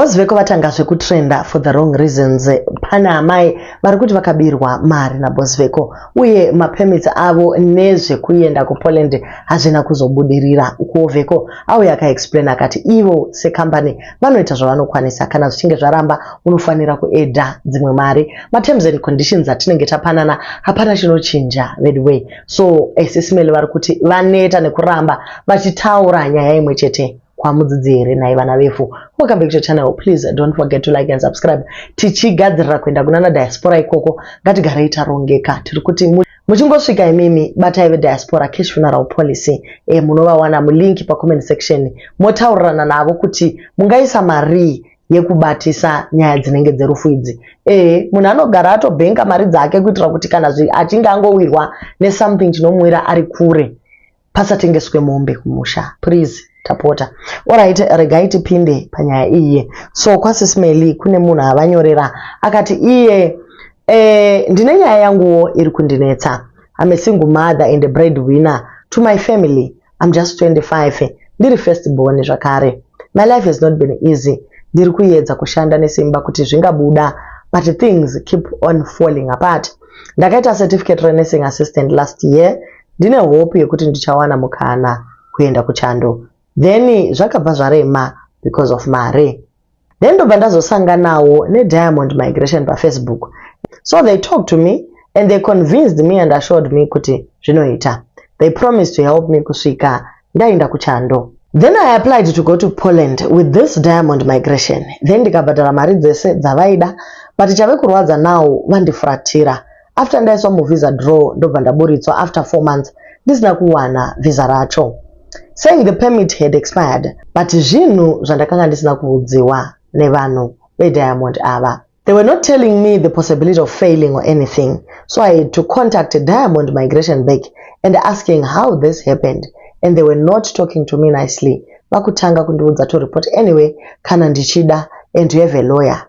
Boss Veko vatanga zvekutrenda for the wrong reasons. Pane amai vari kuti vakabirwa mari naBoss Veko uye mapermits avo nezvekuenda kuPoland hazvina kuzobudirira. Ukuwo Veko auya akaexplain akati ivo sekambani vanoita zvavanokwanisa, kana zvichinge zvaramba unofanira kuadda dzimwe mari. Materms and conditions atinenge tapanana hapana chinochinja veduway. So Sis Melly vari kuti vaneta nekuramba vachitaura nyaya imwe chete kwamudzidzi here nhai vana vevhu. Welcome back to channel. Please don't forget to like and subscribe. Tichigadzirira kuenda kunana diaspora ikoko, ngatigarei tarongeka. Tiri kuti muchingosvika imimi batai vediaspora cash funeral policy. Munovawana mulink pacomment section, motaurirana navo kuti mungaisa mari yekubatisa nyaya dzinenge dzerufu idzi. Munhu anogara atobhenga mari dzake kuitira kuti kana achinge angowirwa nesomething chinomuwira ari kure, pasatengeswe mombe kumusha. Please, tapota. Alright, regai tipinde panyaya iyi. So kwaSis Melly kune munhu avanyorera akati iye ndine nyaya yanguwo iri kundinetsa. I'm a single mother and a breadwinner to my family. I'm just 25, ndiri first born zvakare. My life has not been easy. Ndiri kuedza kushanda nesimba kuti zvingabuda, but things keep on falling apart. Ndakaita certificate renursing assistant last year, ndine hope yekuti ndichawana mukana kuenda kuchando. Then zvakabva zvarema because of mari. Then ndobva ndazosanganawo neDiamond Migration paFacebook. So they talked to me and they convinced me and assured me kuti zvinoita. They promised to help me kusvika ndaenda kuchando. Then I applied to go to Poland with this Diamond Migration. Then ndikabhadhara mari dzese dzavaida, but chave kurwadza now, vandifuratira. After ndaiswa muvisa draw, ndobva ndaburitswa after 4 months ndisina kuwana visa racho, saying the permit had expired. But zvinhu zvandakanga ndisina kuudziwa nevanhu veDiamond ava. They were not telling me the possibility of failing or anything, so I had to contact Diamond Migration back and asking how this happened, and they were not talking to me nicely. Vakutanga kundiudza to report anyway kana ndichida and to have a lawyer.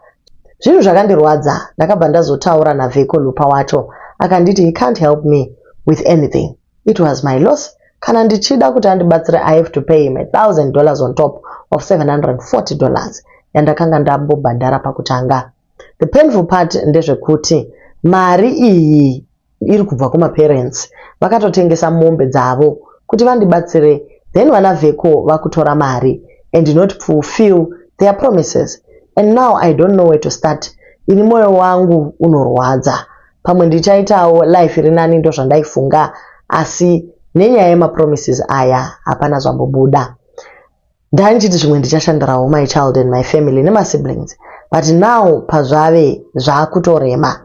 Zvinhu zvakandirwadza. Ndakabva ndazotaura naVeko Lupa wacho, akanditi he can't help me with anything, it was my loss. Kana ndichida kuti andibatsire, I have to pay him $1,000 on top of $740 yandakanga ndambobhadhara pakutanga. The painful part ndezvekuti mari iyi iri kubva kumaparents, vakatotengesa mombe dzavo kuti vandibatsire. Then vana Vheko vakutora mari and not fulfill their promises, and now I don't know where to start. Ini mwoyo wangu unorwadza. Pamwe ndichaitawo life iri nani, ndo zvandaifunga, asi nenyaya yemapromises aya hapana zvambobuda. Ndandichiti zvimwe ndichashandirawo my child and my family nemasiblings, but now pazvave zvaakutorema.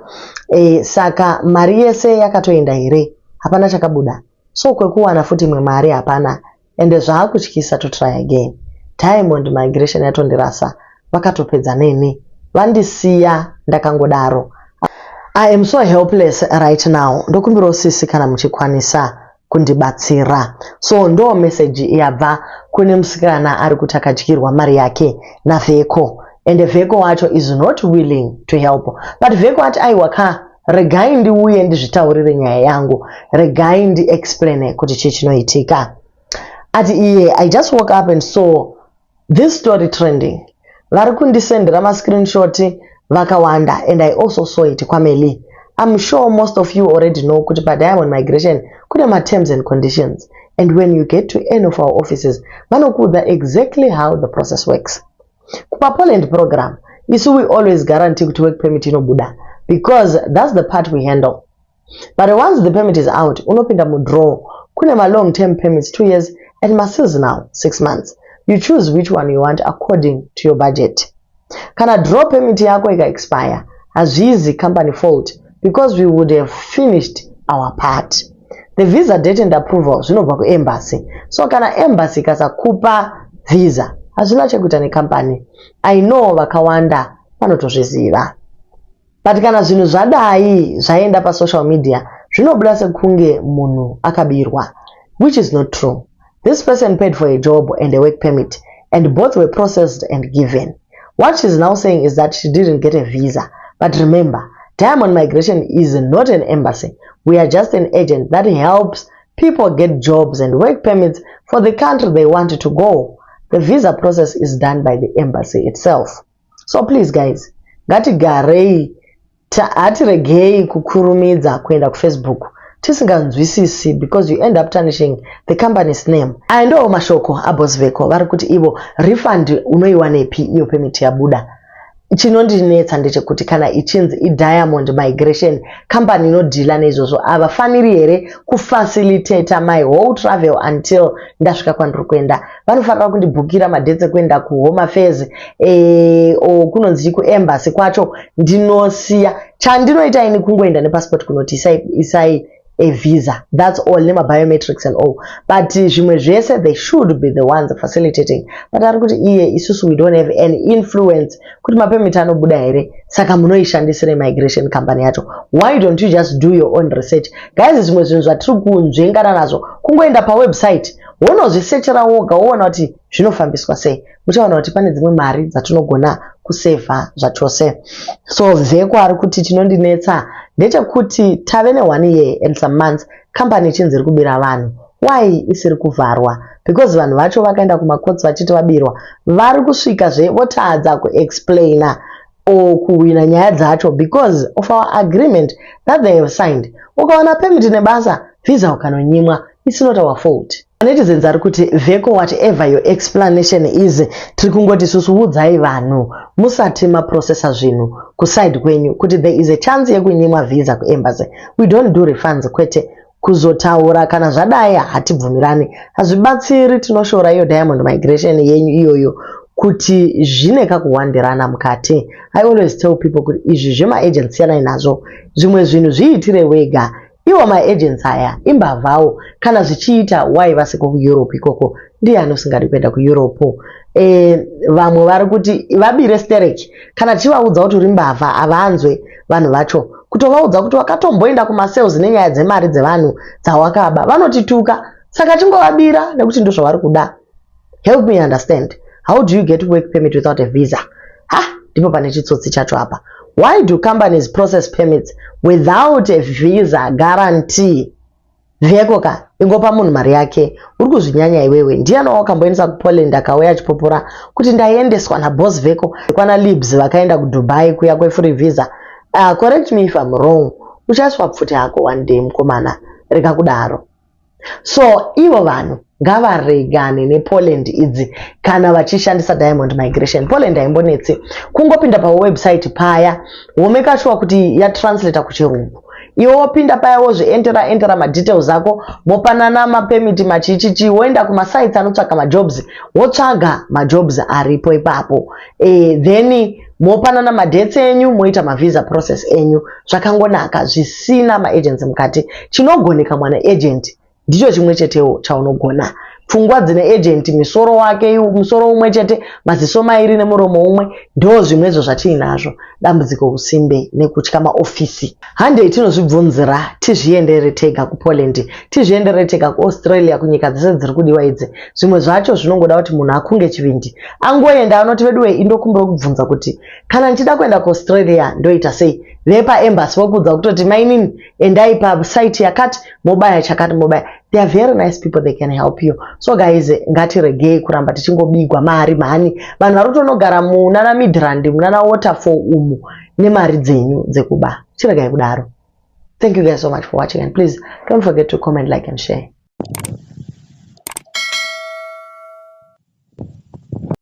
Saka mari yese yakatoenda here? Hapana chakabuda, so kwekuwana futi imwe mari hapana, ende zvaakutyisa to try again. Diamond Migration yatondirasa, vakatopedza neni, vandisiya ndakangodaro. I am so helpless right now. Ndokumbirawo sisi kana muchikwanisa kundibatsira. So ndo meseji yabva kune musikana ari kuti akadyirwa mari yake naVheko, and Vheko wacho is not willing to help. But Vheko ati aiwa ka, regai ndiuye ndizvitaurire nyaya yangu, regai ndiexplaine kuti chii chinoitika. Ati iye, "I just woke up and saw this story trending. Vari kundisendera mascreenshot vakawanda, and I also saw it kwaMeli. I'm sure most of you already know kuti paDiamond Migration kune materms and conditions, and when you get to any of our offices, vanokuudza exactly how the process works. KupaPoland program, isu we always guarantee kuti work permit inobuda because that's the part we handle. But once the permit is out, unopinda mudraw. Kune malong term permits, 2 years, and maseasonal, 6 months. You choose which one you want according to your budget. Kana draw permit yako ikaexpire, hazvizi company fault because we would have finished our part. The visa date and approval zvinobva kuembassy, so kana embassy ikasakupa visa, hazvina chekuita necompany. I know vakawanda vanotozviziva, but kana zvinhu zvadai zvaenda pasocial media, zvinobuda sekunge munhu akabirwa, which is not true. This person paid for a job and a work permit, and both were processed and given. What she's now saying is that she didn't get a visa. But remember, Diamond Migration is not an embassy. We are just an agent that helps people get jobs and work permits for the country they want to go. The visa process is done by the embassy itself. So please guys, ngatigarei, hatiregei kukurumidza kuenda kuFacebook tisinganzwisisi, because you end up tarnishing the company's name. Aya ndowo mashoko aBoss Vecco. Vari kuti ivo refund unoiwanepi iyo permit yabuda? Chinondinetsa ndechekuti kana ichinzi iDiamond Migration company inodeala neizvozvo, havafaniri here kufacilitata my whole travel until ndasvika kwandiri kuenda? Vanofanira kundibhukira madates ekuenda kuHome Affairs o kunonzi kuembassy kwacho. Ndinosiya chandinoita ini kungoenda nepassport kunoti isai a visa, that's all, nemabiometrics and all, but zvimwe zvese they should be the ones facilitating. But ari kuti iye isusu we don't have any influence kuti mapermit anobuda here. Saka munoishandisire migration company yacho? Why don't you just do your own research, guys? Zvimwe zvinhu zvatiri kunzvengana nazvo, kungoenda pawebsite wonozvisechera woga, woona kuti zvinofambiswa sei. Muchaona kuti pane dzimwe mari dzatinogona kusevha zvachose. So Vecco ari kuti chinondinetsa ndechekuti tave ne1 year and some months company ichinzi iri kubira vanhu. Why isiri kuvharwa? Because vanhu vacho vakaenda kumacourts vachiti vabirwa, vari kusvikazve votadza kuexplaina or kuwina nyaya dzacho because of our agreement that they have signed. Ukawana permit nebasa, visa ukanonyimwa, it's not our fault. Netizens ari kuti, "Vecco, whatever your explanation is, tiri kungoti isusu udzai vanhu musati maprocessa zvinhu kuside kwenyu kuti there is a chance yekunyimwa visa kuembassy. We don't do refunds, kwete kuzotaura kana zvadai. Hatibvumirani, hazvibatsiri. Tinoshora iyo Diamond Migration yenyu iyoyo kuti zvine kakuwandirana mukati. I always tell people kuti izvi zvemaagents siyanai nazvo. Zvimwe zvinhu zviitire wega. Iwo maagents aya imbavhawo. Kana zvichiita, why vasiko kuEurope ikoko? Ndiani usingadi kuenda kuEurope?" Vamwe vari kuti vabire stereki. Kana tichivaudza kuti uri mbavha, havanzwe vanhu vacho. Kutovaudza kuti wakatomboenda kumasales nenyaya dzemari dzevanhu dzawakaba, vanotituka. Saka tingovabira nekuti ndozvavari kuda. Help me understand, how do you get work permit without a visa? Ha, ndipo pane chitsotsi chacho apa. Why do companies process permits without a visa guarantee? Vecco ka, ingopa munhu mari yake, uri kuzvinyanya iwewe. Ndiani wawakamboendesa kuPoland akauya achipopora kuti ndaendeswa naBoss Vecco? Kwana Libs vakaenda kuDubai kuya kwefree visa. Correct me if I'm wrong. Uchaiswa pfuti hako one day, mukomana, rega kudaro. So ivo vanhu ngavaregane nePoland idzi kana vachishandisa Diamond Migration. Poland haimbonetsi. Kungopinda pawebsite paya, womeka sure kuti yatranslata kuchirungu. Iwe wopinda paya, wozvientera entera madetails ako, mopanana mapermit, machichichi, woenda kumasites anotsvaka majobs, wotsvaga majobs aripo ipapo. Then mopanana madates enyu, moita mavisa process enyu zvakangonaka, zvisina maagents mukati. Chinogoneka mwana agent ndicho chimwe chetewo chaunogona. Pfungwa dzine agent, misoro wake, musoro umwe chete, maziso mairi nemuromo umwe, ndo zvimwezvo zvatiinazvo. Dambudziko usimbe nekutya maofisi. Handei tinozvibvunzira, tizviendere tega kuPoland, tizviendere tega kuAustralia, kunyika dzese dziri kudiwa idzi. Zvimwe zvacho zvinongoda kuti munhu akunge chivindi, angoenda anoti, "Veduwe, indokumbira kubvunza kuti kana ndichida kuenda kuAustralia ndoita sei?" Vepaembassy vokuudza kutoti, "Mainini, endai pasite yakati, mobaya chakati, mobaya." They are very nice people, they can help you. So guys, ngatiregei kuramba tichingobigwa mari mhani. Vanhu vari kutonogara munana Midrand, munana Waterfall umu nemari dzenyu dzekuba. Chiregai kudaro. Thank you guys so much for watching and please don't forget to comment, like and share.